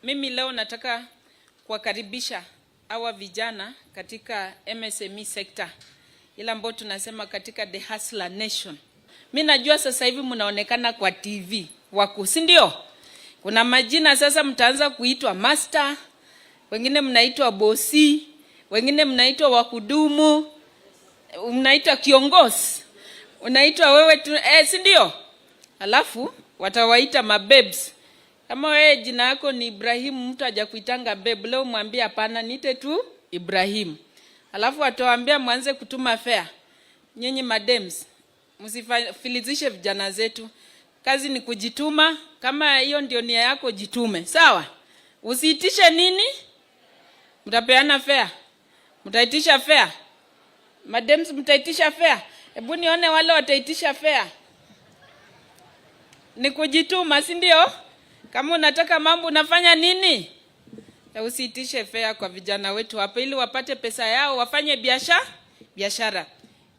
Mimi leo nataka kuwakaribisha hawa vijana katika MSME sector, ile ambayo tunasema katika the Hustler Nation. Mi najua sasa hivi mnaonekana kwa TV wakuu, si ndio? Kuna majina sasa mtaanza kuitwa master, wengine mnaitwa bosi, wengine mnaitwa wahudumu, mnaitwa kiongozi, unaitwa wewe tu, si ndio? Alafu watawaita mababes. Kama wewe jina yako ni Ibrahimu, mtu hajakuitanga babe, leo mwambie hapana, niite tu Ibrahim. Alafu watawaambia mwanze kutuma fare. Nyinyi madems, msifilizishe vijana zetu. Kazi ni kujituma. Kama hiyo ndio nia yako, jitume, sawa? Usiitishe nini? Mtapeana fare? Mtaitisha fare? Madems, mtaitisha fare? Hebu nione wale wataitisha fare. Ni kujituma, si ndio? Kama unataka mambo unafanya nini? Usiitishe fare kwa vijana wetu hapa ili wapate pesa yao wafanye biashara.